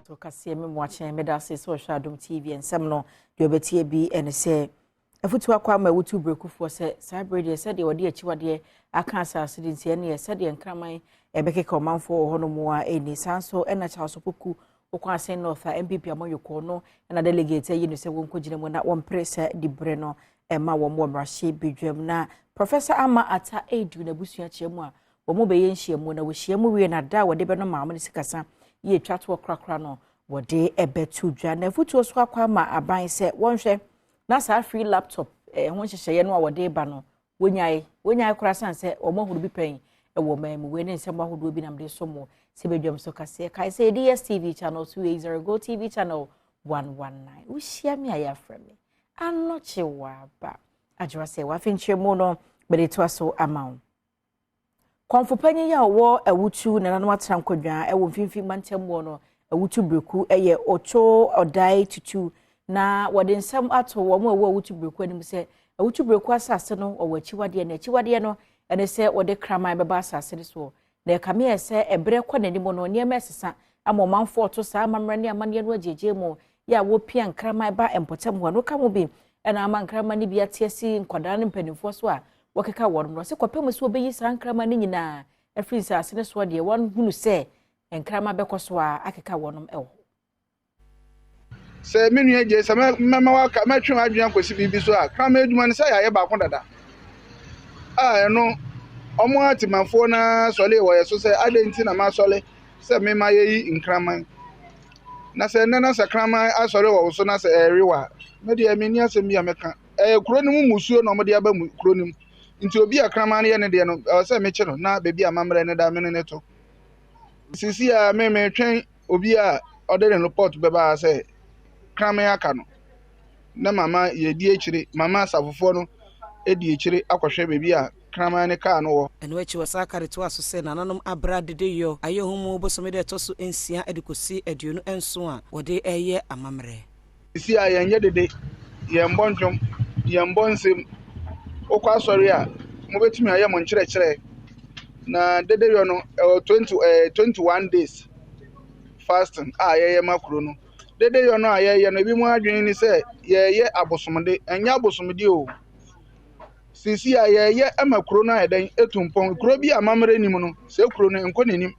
To kaseɛ me mmoakyɛn meda ase sɛ ɔhwɛ Adom TV nsɛm no deɛ ɔbɛtie bi ɛne sɛ afutuo akɔ ama awutu berekufoɔ sɛ saa berɛ deɛ sɛdeɛ wɔde akyiwadeɛ aka asase no nti ɛneɛ sɛdeɛ nkraman ɛbɛkeka ɔmanfoɔ wɔ hɔnom a ɛni saa nso ɛna Charles Opoku wokɔ Asen North a MPP amanyɔkuo no ɛna delegate ayi no sɛ wɔnkɔgyina mu na wɔmpere sɛ diberɛ no ɛma wɔn wɔ mmarahyɛ badwam na Professor Ama Atta Edu n'abusua kyerɛ mu a wɔn bɛyɛ nhyiamu na wɔhyia mu wie na da a wɔde bɛno maame no sikasa yɛ twa toɔ korakora no wɔde ɛbɛto dwa na afutuo so akɔ ama aban sɛ wɔnhwɛ na saa free laptop eh, ho nhyehyɛeɛ no a wɔde ba no wɔnyae wɔnyae koraa san sɛ wɔn ahoro bi pɛn wɔ ɔman mu wei ne nsɛm ahodoɔ bi nam de so mo sɛ badwam so kaseɛ kae sɛ DSTV channel 280 Go TV channel 119 wohyia me a yɛafrɛ me anɔkye waba adwoa sɛ wafe nkyerɛmu no mede toa so ama wo Kɔmfo panyin yi a ɔwɔ Awutu nananom atena nkonnwa wɔ mfimfini mantam mu no, Awutu Bereku yɛ Otto Ɔdae Tutu, na wɔde nsɛm ato wɔn a ɛwɔ Awutu Bereku anim sɛ Awutu Bereku asase no wɔwɔ akyiwadeɛ, na akyiwadeɛ no ɛne sɛ wɔde kraman bɛba asase no soɔ. Na ɛkame yɛ sɛ ɛberɛ kɔ n'anim no nneɛma ɛsesa ama ɔmanfoɔ ɔto saa amammerɛ ne amanneɛ no agyegye mu yɛ a wɔpia nkraman ba mpɔtam hɔ no ka ho bi ɛna ama nkraman no bi ate asi nkwadaa ne mpanimfoɔ so a wɔkeka wɔn no, ɔse kɔpem sɛ wɔbɛyi saa nkraman no nyinaa afiri nsaase no soɔ deɛ, wɔhunu sɛ nkraman bɛkɔ so ara akeka wɔnom wɔ hɔ. Sɛ me nua gye sɛ mɛma waka mɛtwe w'adwene akɔsi biribi so a, kraman adwuma no sɛ yɛayɛ baako dada a ɛno wɔn atemanfoɔ no ara sɔre wɔ yɛ so sɛ adɛn nti na masɔre sɛ mema yɛyi nkraman na sɛ nnɛ na sɛ kraman asɔre wɔ wo so na sɛ ɛrewe a me deɛ menni asɛm bi a mɛka Ɛyɛ kuro no mu mmusuo na wɔde aba mu kuro no mu. Nti obi a kraman no yɛ ne deɛ no, ɛwɔ sɛ mekye no na baabi a amammerɛ no da me ne no to. Sisi a me metwɛn obi a ɔde ne report bɛba ha sɛ kraman aka no na mama yɛdi akyire, mama asafofoɔ no di akyire akɔhwɛ baabi a kraman no kaa no wɔ. Ɛno akyi wɔsan ka de toaa so sɛ nananom abra dedeyɔ ayɛ ho mu bosome da ɛtɔ so nsia de kɔsi 27 a wɔde reyɛ amammerɛ. Seesei a yɛnyɛ dede, yɛmmɔ nnwom, yɛmmɔ nsam. Wokɔ asɔre a, mobɛtumi ayɛ mo nkyerɛkyerɛ. Na dedeyɔ no, ɛwɔ 20, eh, 21 days fasting a yɛyɛ ma kuro no. Dedeyɔ no a yɛyɛ no, ebi mu adwene ne sɛ yɛyɛ abosomde. Ɛnyɛ abosomde o. Seesei a yɛyɛ ma kuro no ayɛ dɛn etu mpɔn. Kuro bi a amammerɛ nim no, sɛ kuro no nkɔ n'anim.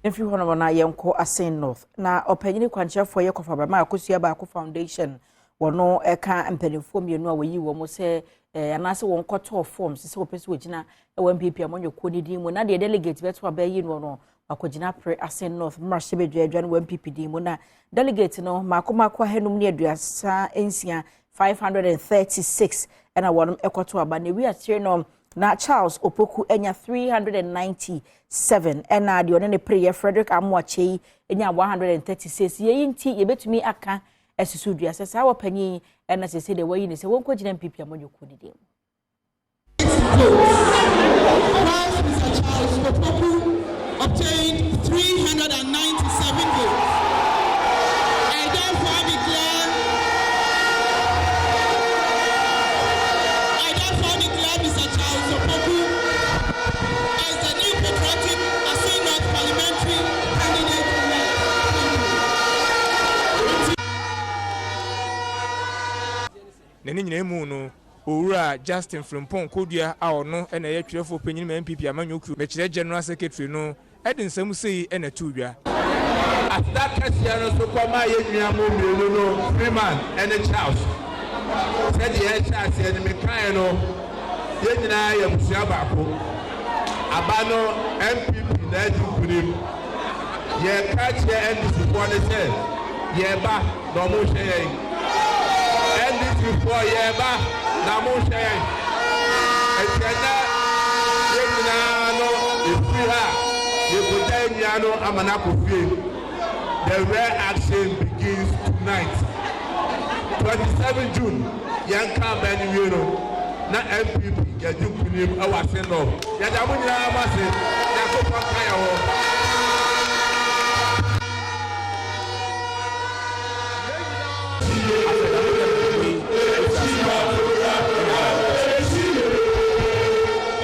Mfiri hɔnom na yɛnkɔ Asen North na ɔpanyini kwankyerɛfoɔ yɛ Kɔfabama Akosua Baako Foundation wɔno ɛka mpanimfoɔ mmienu a wɔyi wɔn sɛ eh, anaasɛ wɔn kɔtɔɔ forms sɛ wɔpɛ sɛ wɔgyina wɔ NPP amanyɔkuo no din mu na deɛ delegate bɛto aba yi no no wakɔgyina pere Asen North mmarahyɛbadwa adwa no wɔ NPP din mu na delegate no mako mako 536 536 ɛna wɔn ɛkɔto aba na ewi akyire no Na Charles Opoku anya 397 ɛna deɛ ɔne ne pereyɛ Frederick Amoakyei nya 136. Yei nti yɛbɛtumi aka asusu dua sɛ saa wɔpanyin yi ɛna sese deɛ wɔayi ne sɛ wɔnkɔgyina NPP amanyɔkuo no din mu. Whilst Mr. Charles Opoku obtained 397 votes. I therefore declare I therefore declare Mr. Charles Opoku as the new patriotic Asin North parliamentary candidate elect. Thank you. Na ne nyinaa mu no, Owura Justin Frimpong Kodua a ɔno na ɛyɛ twerɛfoɔ panyin ma NPP amanyɔkuo, mekyerɛ General Secretary no de nsɛm sei na ɛtoo dwa. Aseda kɛseɛ no nso kɔ ma yɛn nua mo mmienu no, Freeman ne Charles. Sɛdeɛ yɛhyɛ aseɛ no, mekaeɛ no, yɛn nyinaa yɛ abusua baako. Aba no, NPP na adi nkunim. Yɛreka akyerɛ NDC foɔ no sɛ yɛreba na ɔmo nhwɛ yɛn. NDC foɔ yɛreba na mo nhwɛ yɛn. Enti ɛnɛ yɛn nyinaa no yɛfiri ha a yɛkɔgya yɛn nua no ama no akɔ fie. The real action begins tonight. 27 June yɛn ka abɛn no wie no na NPP yɛdi nkunim wɔ Asen North. Yɛda mo nyinaa mo ase. Nyankopɔn nka yɛn ho. Afei na monyɛ me bɔne yi ɛfiri aseɛ ɛna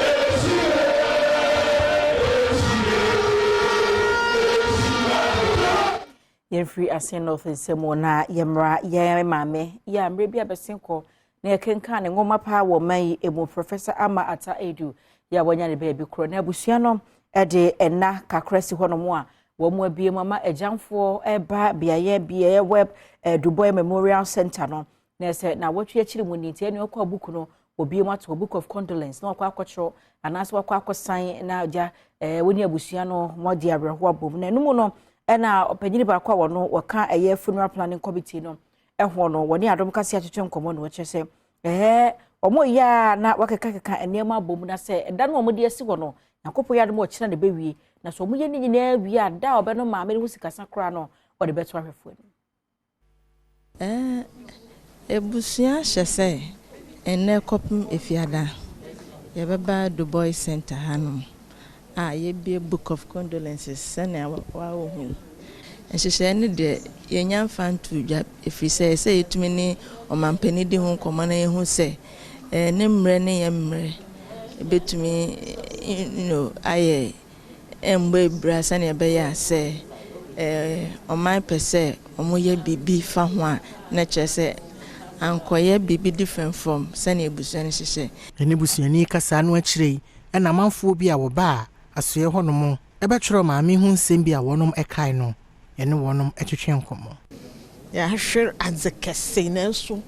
ɛbɛkɔ so. Yɛmfiri Assin North nsɛm na yɛmmra yɛn maame yɛ a mmerɛ bi abɛsen kɔ na yɛkenkan ne nwoma paa wɔ ɔman yi mu, Professor Ama Ata Aidoo, yɛ a wɔanya ne baabi korɔ, na abusua no de ɛna kakra si hɔnom a wɔn mu abie mu ama agyamfoɔ ɛba beaeɛ beaeɛ Web Du Bois Memorial Center no. Na ɛsɛ na wɔtwe akyiri mu ni nti ɛne ɔkɔ abuku no wɔbie mu ato book of condolence na wakɔ akɔkyerɛw anaasɛ wakɔ akɔsan na agya wɔne abusua no wɔde awerɛhoɔ abom. Na ɛnum no ɛna ɔpanyin baako a wɔno wɔka ɛyɛ funeral planning committee no ɛho no, wɔne Adom Kase atwetwe nkɔmmɔ no, wɔkyerɛ sɛ wɔn yɛ a na wɔkekakeka nneɛma abom na sɛ ɛda no a wɔde asi hɔ no, Nyankopɔn yɛ adom a ɔkyena na ɛbɛwie, na sɛ wɔn yɛ ne nyinaa wie a, da a ɔbɛno maame no ho sikasa koraa no, wɔde bɛto ahwɛfoɔ anim. Ebusua hyɛ sɛ ɛnnɛ kɔpem Efiada yɛbɛba Du Bois Center hanom a yɛbie book of condolences sɛnea wawo hu. Nhyehyɛe no deɛ, yɛnya mfa nto dwa, ɛfiri sɛ sɛ yɛtumi ne ɔmampanin di ho nkɔmmɔ na yɛhu sɛ ne mmerɛ ne yɛ mmerɛ ɛbɛtumi ayɛ mbɔ ebira sɛnea ɛbɛyɛ a sɛ ɔman pɛ sɛ ɔmoyɛ biribi fa ho a, na kyerɛ sɛ ankɔyɛ biribi different from sɛnea ebusua no hyehyɛ. Ɛne busuani kasa no akyire yi, ɛna amanfoɔ bi a wɔbaa asoɛ hɔnom ɛbɛtwerɛ maame ho nsɛm bi a wɔnom ɛkae no, ɛne wɔnom ɛtwetwe nkɔmmɔ. Yɛahwere adze kɛse, nanso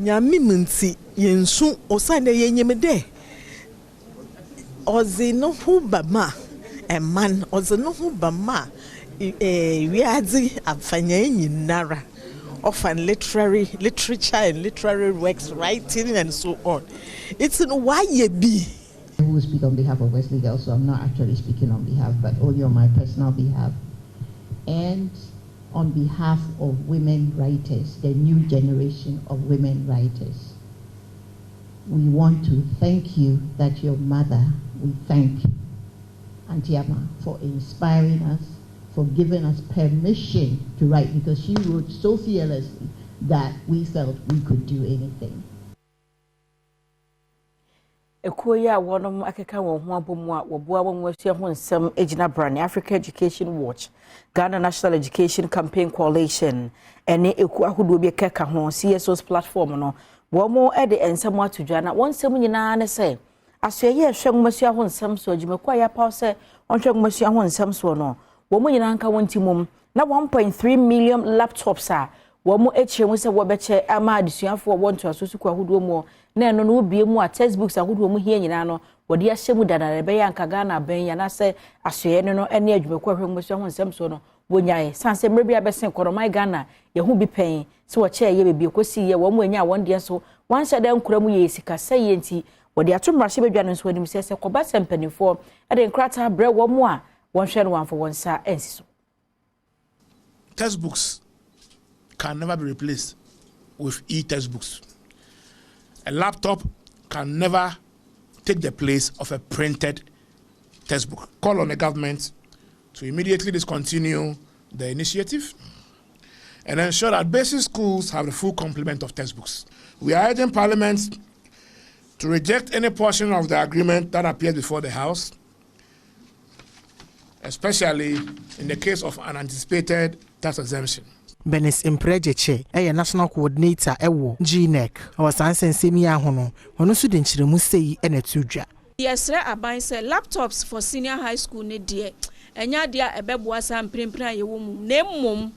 Nyame mu nti yɛnsu, osiane yɛnyim dɛ ɔdze ne ho bɛma ɛman, ɔdze ne ho bɛma wiadze afanyaa nyinara, ɔfa literary literature and literary works, writing and so on, nti no wayɛ bi. I will speak on behalf of Wesley Girls, so I'm not actually speaking on behalf, but only on my personal behalf. And on behalf of women writers, the new generation of women writers. We want to thank you that your mother, we thank Auntie Ama for inspiring us, for giving us permission to write, because she wrote so fearlessly that we felt we could do anything. Ekuo yi a wɔnom akeka wɔn ho abɔ mu a wɔboa wɔn asua ho nsɛm gyina brane, Africa Education Watch, Ghana National Education Campaign Coalition, ɛne ekuo ahodoɔ bi kɛka ho, CSOs Platform no, wɔn de nsɛm ato dwa, na wɔn nsɛm nyinaa ne sɛ asoɛyɛ ɛhwɛ nwomasua ho nsɛm so, adwumakuo a yɛapaw sɛ wɔnhwɛ nwomasua ho nsɛm soɔ no, wɔn nyinaa nka wɔn ti mum na 1.3 million laptops a wɔn akyerɛ mu sɛ wɔbɛkyɛ ama adesuafoɔ wɔ ntoaso sukuu ahodoɔ mu, na ɛno no wobie mu a, textbooks ahodoɔ mu hia nyinaa no wɔde ahyɛ mu dada, ɛbɛyɛ anka Ghana abɛn yi anaasɛ asoɛeɛ no ne adwumakuo ahwɛ nwomasua ho nsɛm so no wɔnyae san sɛ mmerɛ bi abɛsen kɔ no, ɔman Ghana yɛho bi pɛn sɛ wɔkyɛɛ yɛ beebi kɔsi yɛ wɔn mu anya wɔn deɛ nso wɔanhyɛ dɛ nkora mu yɛ sika sɛ yɛ, nti wɔde ato mmarahyɛbadwa no nso anim sɛ kɔba sɛ mpanimfoɔ de nkrataa brɛ wɔn mu a, wɔnhwɛ no wɔamfa wɔn nsa ansi so. Textbooks can never be replaced with e-textbooks. A laptop can never take the place of a printed textbook. Call on the government to immediately discontinue the initiative and ensure that basic schools have the full complement of textbooks. We are urging Parliament to reject any portion of the agreement that appears before the House, especially in the case of an anticipated tax exemption. Bernice Mprɛgyekye ɛyɛ national coordinator ɛwɔ GNEC. Ɔwɔ saa nsɛnsɛm yi aho no, ɔno nso de nkyerɛmu sei ɛna ɛto dwa. Yɛsrɛ aban sɛ laptops for senior high school ne deɛ, ɛnyɛ adeɛ a ɛbɛboa saa mprempren a yɛwɔ mu, na mmom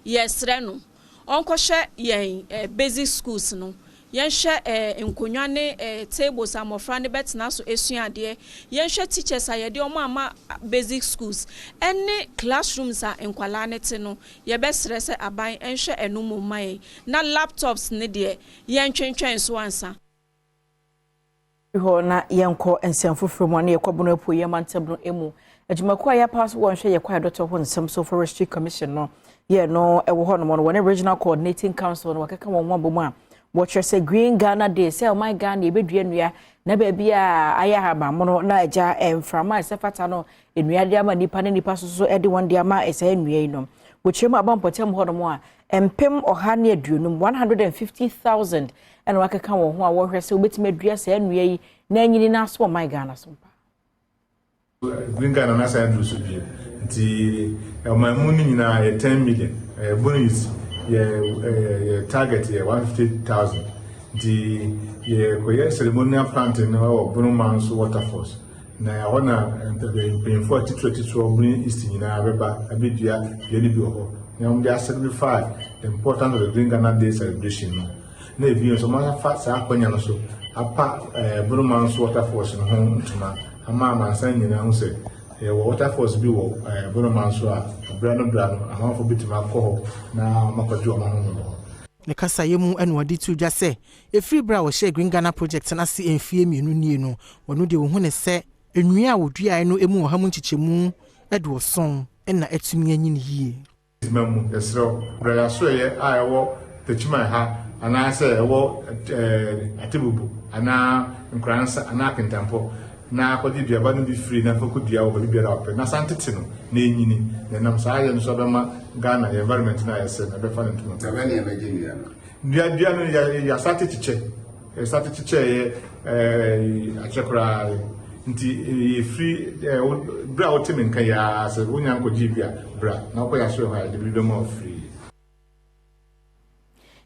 yɛsrɛ no ɔnkɔhwɛ yɛn basic schools no, yɛnhwɛ nkonnwa ne tables a mmɔfra no bɛtena so esua adeɛ, yɛnhwɛ teachers a yɛde wɔn ama basic schools ɛne classrooms a nkwalaa no te no. Yɛbɛsrɛ sɛ aban nhwɛ ɛno mu ma yɛn, na laptops ne deɛ, yɛntwentwɛn so ansa. Hɔ na yɛnkɔ nsɛm foforɔ mu a, na yɛkɔ Bono Apuo yɛn mantam no mu. Adwumakuo a yɛapa so wɔnhwɛ yɛ kwae dɔtɔ ho nsɛm so, Forestry Commission no, yɛ no ɛwɔ hɔ nom no, wɔne Regional Coordinating Council no wɔkeka wɔn ho abɔ mu a wɔkyerɛ sɛ Green Ghana Day, sɛ ɔman Ghana yɛbɛdua nnua na baabi a ayɛ ahabamono na agya mframa a ɛsɛ fata no, nnua de ama nipa ne nipa soso de wɔn de ama ɛsɛ nnua yi no. Wɔkyerɛ mu aba mpɔtam hɔ nom a, 150,000, 150,000, ɛna wakeka wɔn ho a wɔhwɛ sɛ wɔbɛtumi adua saa nnua yi na anyini no aso ɔman Ghana so mpa. Green Ghana na saa duro so bie. Nti ɔman mu no nyinaa yɛ 10 million. Bono East yɛ target yɛ 150,000. Nti yɛkɔyɛ ceremonial planting no wɔ Bono Manso Waterfalls. Na ɛhɔ na mpanyinfoɔ atitire atitire wɔ Bono East nyinaa bɛba abɛdua dua no bi wɔ hɔ. Na wɔde asignify the importance of the Green Ghana Day celebration no. Na ebi nso wɔn afa saa akɔnya no so apa Bono Manso Waterfalls no ho ntoma ama amansan nyinaa ho sɛ yɛwɔ waterfalls bi wɔ Bono Manso a abira no bra no amanfoɔ bitumi akɔ hɔ na wɔn akɔgye wɔn ahome wɔ hɔ. Ne kasaeɛ mu ɛna wɔde to dwa sɛ ɛfiri berɛ a wɔhyɛ Green Ghana Project no ase mfeɛ 2 nie no, wɔno deɛ wɔhu ne sɛ nnua a wɔduaeɛ no mu 70% ɛna atumi anyini yie. Ma mu yɛserɛ bra yɛasoɛyɛ a ɛwɔ Takyiman ha anaasɛ ɛwɔ Atebubu anaa Nkoransa anaa Kintampo na akɔgye duaba no bi firi na fa kɔdua wɔ baabi biara a wɔpɛ na san tete no na ɛnyini na ɛnam saa yɛ no so abɛma Ghana yɛ environment no ayɛ sɛ na ɛbɛfa no ntoma. Sɛ bɛ ne yɛbɛgye nnua no. Dua dua no yɛasate kyekyɛ, yɛsate kyekyɛ yɛ akyɛ koraa, nti yɛfiri berɛ a wote me nka yi ara sɛ wonya nkɔgye bi a, bra na wokɔ yɛasoɛ hɔ a yɛde bi bɛma wo firi.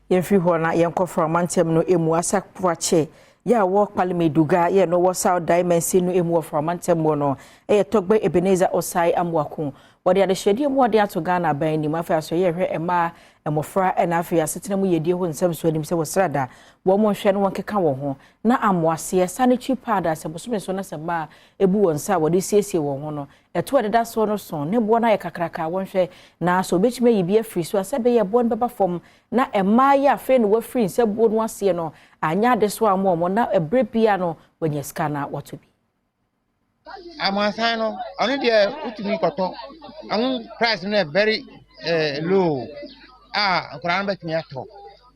Yɛmfiri hɔ na yɛnkɔ Framantam no emu Asafoakye yɛ a wɔ Kpalime yɛ no wɔ South Dimension no emu wɔ Framantam mu no ɛyɛ Togbe Ebenezer Osai Amoako. Wɔde adehyɛdeɛ mu wɔde ato Ghana aban anim, afei aso yɛhwɛ mmaa, mmɔfra ɛna afei asetena mu yɛdie ho nsɛm so anim sɛ wɔsrada wɔn mo nhwɛ no wɔn keka wɔn ho na amoaseɛ sanitary pad a sɛ bosome so na sɛ mmaa ebu wɔn nsa a wɔde siesie wɔn ho no ɛto a ɛdeda soɔ no so ne boɔ no ayɛ kakraka. Wɔnhwɛ na sɛ obɛtumi ayi bi afiri so a sɛ ɛbɛyɛ boɔ no bɛba fam na mmaa yi afei na wɔafiri nsabuo no aseɛ no anyɛ ade so a wɔn na ɛberɛ bia no wɔanya sika na wɔto bi. Amansan no, ɔno deɛ wotumi kɔtɔ ɛho, price no yɛ very low a nkwadaa no bɛtumi atɔ,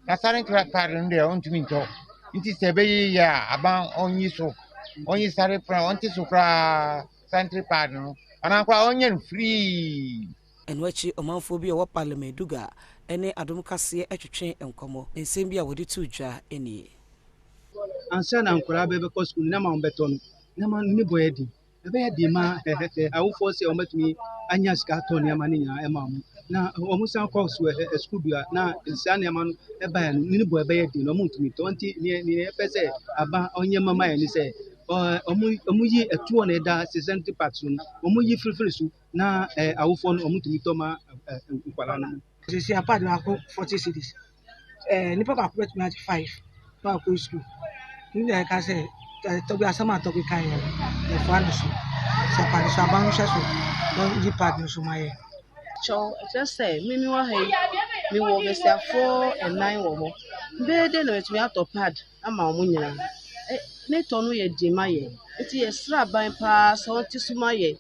na sanitary pad no deɛ ɔntumi ntɔ, nti sɛ ɛbɛyɛ yie a, aban ɔnyi so, ɔnyi sanitary pad, ɔnte so koraa sanitary pad no anaa koraa ɔnyɛ no free. Ɛno akyi, ɔmanfoɔ bi a ɛwɔ Kpalime Duga ne Adom Kaseɛ twetwe nkɔmmɔ. Nsɛm bi a wɔde too dwa nie. Ansa na nkwadaa bɛbɛkɔ sukuu no, nneɛma a wɔbɛtɔ no, nneɛma no ne bɔ yɛ den. Ɛbɛyɛ den ma awofoɔ sɛ wɔbɛtumi anya sika atɔ nneɛma no nyinaa ɛma wɔn. Na wɔn san kɔ so sukuu bi a na saa nneɛma no ɛbaeɛ no, ne bɔ ɛbɛyɛ den na wɔn ntumi tɔ. Nti neɛ yɛpɛ sɛ aban ɔnyɛ mama yɛn ne sɛ wɔn yi ɛtoɔ na ɛda sanitary pad so no, wɔn yi firifiri so na awofoɔ no wɔn tumi tɔ ma nkwadaa no. Sisi a pad baako 40 cedis, nipa baako bɛtumi agye five na wakɔ sukuu. Ne deɛ ɛka sɛ Togbe, asɛm a Togbe kan yɛ no, yɛfoa no so sɛ pad so aban no hwɛ so na ɔyi pad no so ma yɛ. Kyɛw, ɛkyerɛ sɛ mimi wɔ ha yi, mewɔ besiafoɔ nnan wɔ hɔ. Bɛyɛ dɛn na matumi atɔ pad ama wɔn nyinaa? Ne tɔ no yɛ den ma yɛn. Nti yɛsrɛ aban paa sɛ ɔnte so ma yɛn.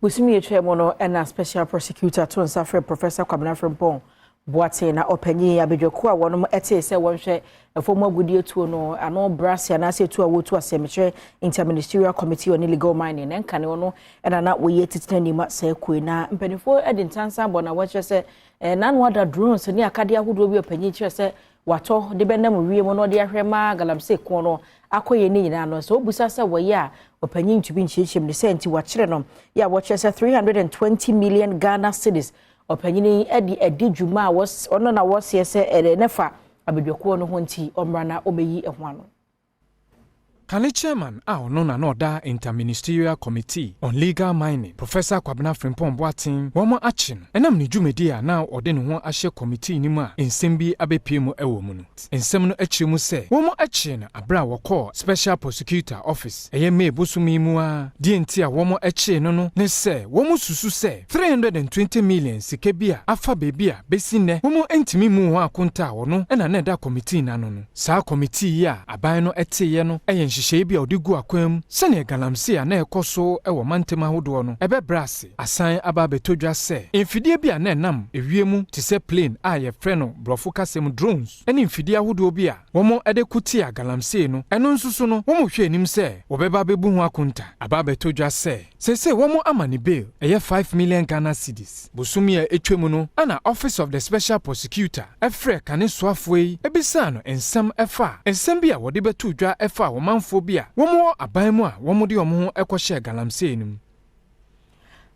Bosome yɛtwa mu no ɛna Special Prosecutor to nsa frɛ Professor Kwabena Frimpong Boateng na ɔpanyin abadwakuo a wɔnom ɛte sɛ wɔnhwɛ ɛfɔm agudie tuo no ano brase anaasɛ etu a wɔtu asɛmkyerɛ Interministerial Committee on Illegal Mining na nkane ɔno ɛna na wɔyɛ titena nim sɛ kue na mpanimfoɔ ɛde ntansa bɔ na wɔkyerɛ sɛ n'ano ada drones ne akadeɛ ahodoɔ bi. Ɔpanyin kyerɛ sɛ watɔ de bɛnam wiem na ɔde ahwɛ ma galamsey ko no akɔ yɛ ne nyinaa no sɛ obusa sɛ wɔyɛ a, ɔpanyin ntumi nkyerɛkyerɛ mu ne sɛ nti wakyerɛ no yɛ a wɔkyerɛ sɛ 320 million Ghana cedis ɔpanyin de adi dwuma a ɔno na wɔseɛ sɛ ɛde ne fa abadwakuo no ho, nti ɔmmra na ɔbɛyi ɛho ano. Kane chairman a ɔno na na ɔda Interministerial Committee on Legal Mining, Professor Kwabena Frimpong Boateng, wɔn akye no ɛnam ne dwumadi a na ɔde ne ho ahyɛ committee no mu a nsɛm bi abɛpie mu ɛwɔ mu no. Nsɛm no akyerɛ mu sɛ wɔn akye no abere a wɔkɔɔ Special Prosecutor office ɛyɛ May bosom yi mu a deɛ nti a wɔn akye no ne sɛ wɔn susu sɛ 320 million sika bi a afa beebi a bɛsi nnɛ wɔn ntumi mu wɔn akonta a ɔno ɛna na ɛda committee n'ano no. Saa committee yi a aban no ɛteeɛ no ɛyɛ nhyehyɛeɛ bi a ɔde gu akwan mu sɛnea galamsey a na ɛkɔ so ɛwɔ mantam ahodoɔ no ɛbɛbrɛ ase. Asan aba abɛtɔ dwa sɛ mfidie bi a na ɛnam ewiem te sɛ plane a yɛfrɛ no borɔfo kasa mu drones ne mfidie ahodoɔ bi a wɔn de ko tia galamsey no, ɛno nso so no wɔn hwɛ anim sɛ wɔbɛba abɛbu ho akonta. Aba abɛtɔ dwa sɛ seesei wɔn ama ne bail ɛyɛ 5 million Ghana cedis. Bosome a ɛtwa mu no ana Office of the Special Prosecutor ɛfrɛ kane soafoɔ yi ebisaa no nsɛm ɛfa nsɛm bi a wɔde bɛto dwa ɛfa ɔmanfoɔ bi a wɔn wɔ aban mu a wɔn de wɔn ho ɛkɔhyɛ galamsey no mu.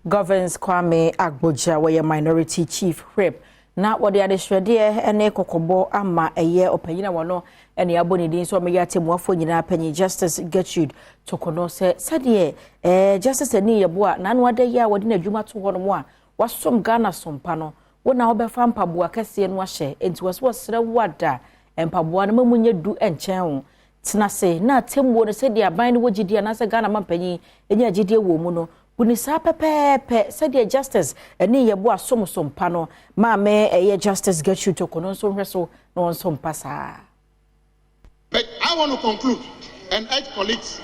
Governs Kwame Agbodza, wɔyɛ Minority Chief Whip, na wɔde adesrɛdeɛ ne kɔkɔbɔ ama ɛyɛ ɔpanyin a wɔno ne abɔ ne din sɛ ɔmɛyɛ atemmuafoɔ nyinaa panyin, Justice Gertrude Torkornoo, sɛ sɛdeɛ Justice Anin Yeboah n'ano ada yi a wɔde n'adwuma to hɔ nom a wasom Ghana sompa no, wo na wobɛfa mpaboa kɛseɛ no ahyɛ. Enti wɔ sɛ wɔsrɛ wo ada mpaboa no ma mu nyɛ du nkyɛn wo tena ase na atemmuo no, sɛdeɛ aban no wɔ gyidie anaasɛ Ghana ma mpanyin nya gyidie wɔ mu no, bu ne saa pɛpɛɛpɛ. Sɛdeɛ Justice Anin Yeboah som sompa no, maame ɛyɛ Justice Gertrude Torkornoo nso nhwɛ so na wɔn nso mpa saa. But I want to conclude and urge colleagues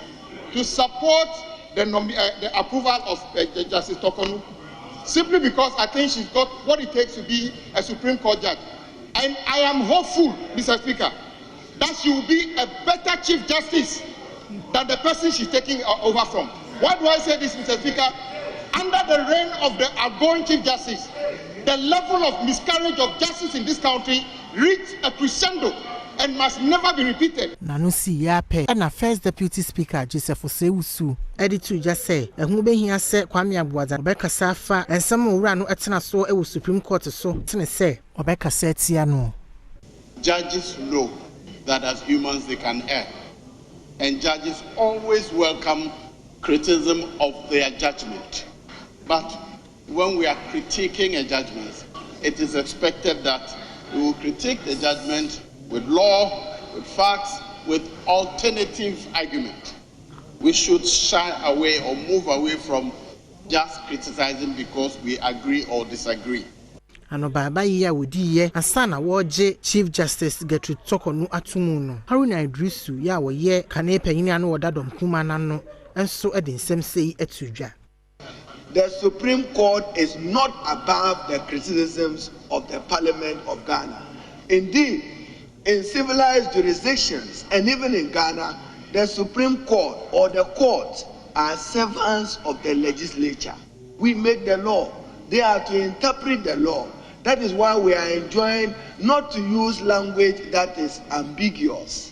to support the approval of Justice Torkornoo, simply because I think she's got what it takes to be a Supreme Court judge. And I am hopeful, Mr. Speaker, that she will be a better Chief Justice than the person she's taking over from. Why do I say this, Mr. Speaker? Under the reign of the outgoing Chief Justice, the level of miscarriage of justice in this country reached a crescendo and must never be repeated. N'ano si yɛ apɛ ɛna First Deputy Speaker Joseph Osei-Owusu ɛde to dwa sɛ ɛho bɛhia sɛ Kwame Agbodza ɔbɛkasa afa nsɛm a owura no ɛtena soɔ ɛwɔ Supreme Court so tene sɛ ɔbɛkasa atia no. Judges know that as humans they can err, and judges always welcome criticism of their judgment. But when we are critiquing a judgment, it is expected that we will critique the judgment with law, with facts, with alternative argument. We should shy away or move away from just criticizing because we agree or disagree. Anobaaba yi a wodiiɛ ansa na wɔregye Chief Justice Gertrude Torkornoo ato mu no, Haruna Iddrisu yɛ a wɔyɛ kane panyin a no wɔda dɔm kuma n'ano nso de nsɛm sei ato dwa. The Supreme Court is not above the criticisms of the Parliament of Ghana. Indeed, in civilized jurisdictions and even in Ghana, the Supreme Court or the courts are servants of the legislature. We make the law. They are to interpret the law. That is why we are enjoined not to use language that is ambiguous.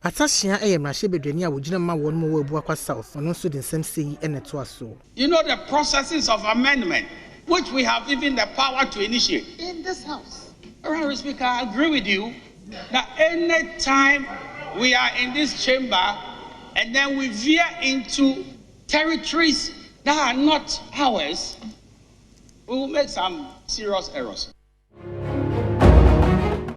Atta Akyea yɛ mmarahyɛbadwani a wɔgyina ma wɔn mu wɔ Abuakwa South. Ɔno nso de nsɛm sei na ɛtoa so. You know the processes of amendment, which we have even the power to initiate. In this house. Honorable Speaker, I agree with you that any time we are in this chamber and then we veer into territories that are not ours, we will make some serious errors.